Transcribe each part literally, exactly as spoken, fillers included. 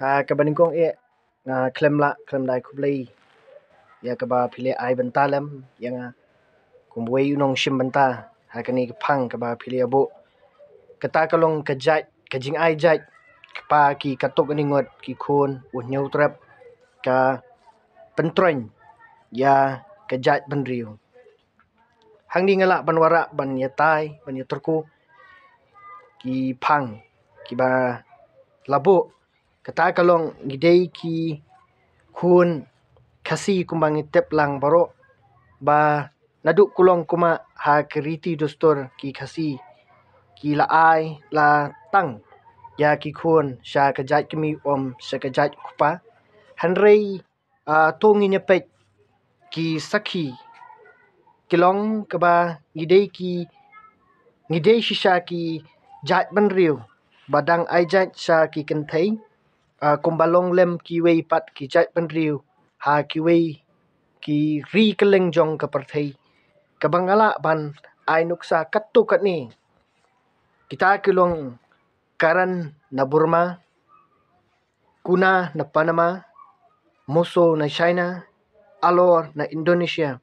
Ha kaba nyngkong eh, nga khlem lah khlem dei khublei ïa kaba phi la ai bynta lem ïa nga kum uwei u nongshim bynta ha kane ka phang kaba phi la buh. Kata ka long ka jait, ka jingai jait kpa ki katto katne ngut ki khun u Hynñiewtrep, ka pyntroiñ ïa ka jaitbynriew. Hangne nga lah ban wallam, ban ïatai, ban ïatyrku ki phang kiba la buh. Kata ka long, ngi dei ki khun Khasi kumba ngi tip lang baroh ba naduh kulong kumba ha ki riti dustur ki Khasi ki la ai la tang ïa ki khun sha ka jait kmie, ym sha ka jait kpa. Hynrei, ah, to ngin ïa peit ki sakhi, ki long kaba ngi dei ki, ngi dei shisha ki jaitbynriew ba dang ai jait sha ki kynthei, ah, kumba long lem kiwei pat ki jaitbynriew ha kiwei ki ri kylleng jong ka pyrthei. Kaba nga lah ban ai nuksa katto katne, kita ki long Karen na Burma, Kuna na Panama, Muso na China, Alor na Indonesia,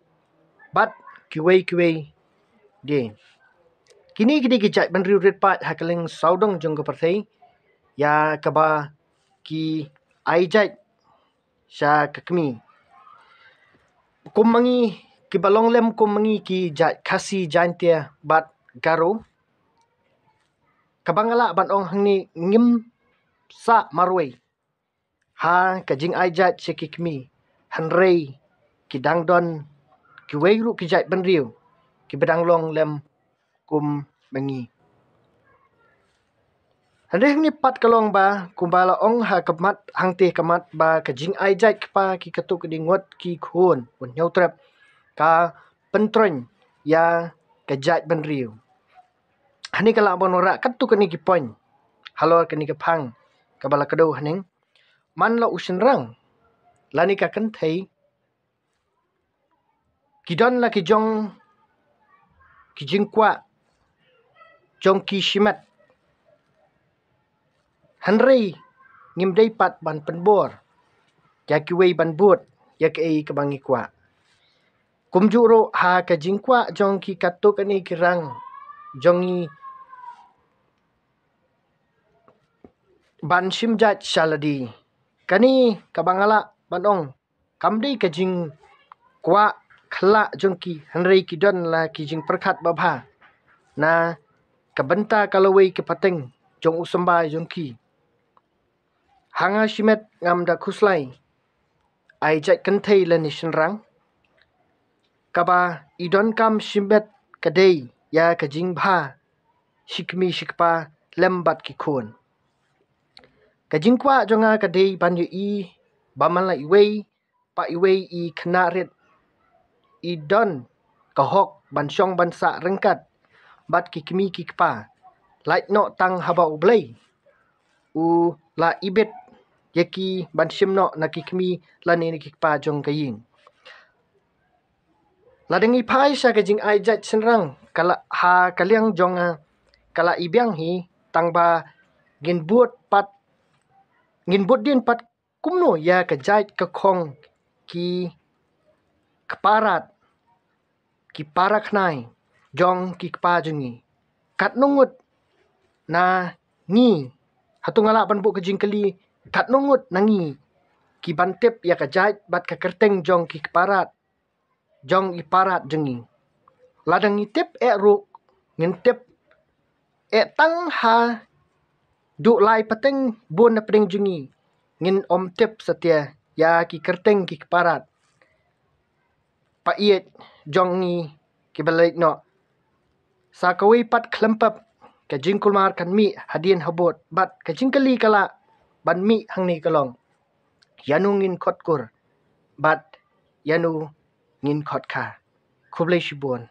bad kiwei kiwei de. Kine ki dei ki jaitbynriew rit paid ha kylleng sawdong jong ka pyrthei ïa kaba ki ai jait sha ka kmie. Kum ma ngi, kiba long lem kum ma ngi ki jait Khasi, Jaiñtia bad Garo, kaba nga lah ban ong hangne ngim sah marwei ha ka jingai jait sha ki kmie, hynrei ki dang don kiwei ruh ki jaitbynriew kiba dang long lem kum ma ngi. Hynrei hangne pat ka long ba kumba la ong ha ka mat, hangtei ka mat, ba ka jingai jait kpa ki katto katne ngut ki khun u Hynñiewtrep ka pyntroiñ ïa ka jaitbynriew. Hangne ka lah ban wallam katto katne ki point halor kane ka phang kaba la kdew hangne. Man la u shynrang lane ka kynthei, ki don la ki jong ki jingkwah jong ki shimet. Hynrei ngim dei pat ban pynbor ïa kiwei ban bud ïa kaei kaba ngi kwah. Kumjuh ruh ha ka jingkwah jong ki katto katne ki rangbah jong ngi ban shim jait sha lade. Kane kaba nga lah ban ong kam dei ka jingkwah khyllah jong ki, hynrei ki don la ki jingpyrkhat babha na ka bynta ka lawei ka pateng jong u symbai jong ki. Ha nga shimet ngam da khuslai ai jait kynthei lane shynrang. Kaba i donkam shimet ka dei ïa ka jingbha shi kmie shi kpa lem bad ki khun. Ka jingkwah jong nga ka dei ban ïohi ba man la iwei pa iwei i khynnah rit i don ka hok ban shong ban sah ryngkat bad ki kmie ki kpa, lait noh tang haba U Blei u la ibit ïa ki ban shim noh na ki kmie lane na ki kpa jong ka ïing. Lada ngi phai sha ka jingai jait shynrang, ka la, ha ka liang jong nga ka la i biang hi, tang ba ngin bud pat, ngin bud dien pat kumno ïa ka jait ka khong ki kpa rat, ki para khnai jong ki kpa jong ngi. Katno ngut na ngi, hato nga lah ban buh ka jingkylli, katno ngut na ngi ki ban tip ïa ka jait bad ka kyrteng jong ki kpa rat, jong i para jong ngi? Lada ngi tip eh ruh, ngin tip eh tang haduh lai pateng bun na pdeng jong ngi, ngin ym tip satia ïa ki kyrteng ki kpa rat pa ïeit jong ngi kiba leit noh. Sa kawei pat khlem pep, ka jingkulmar kan mih hadien habud, bad ka jingkylli ka lah ban mih hangne ka long, ïano ngin khot kur bad ïano ngin khot kha. Khublei shibun.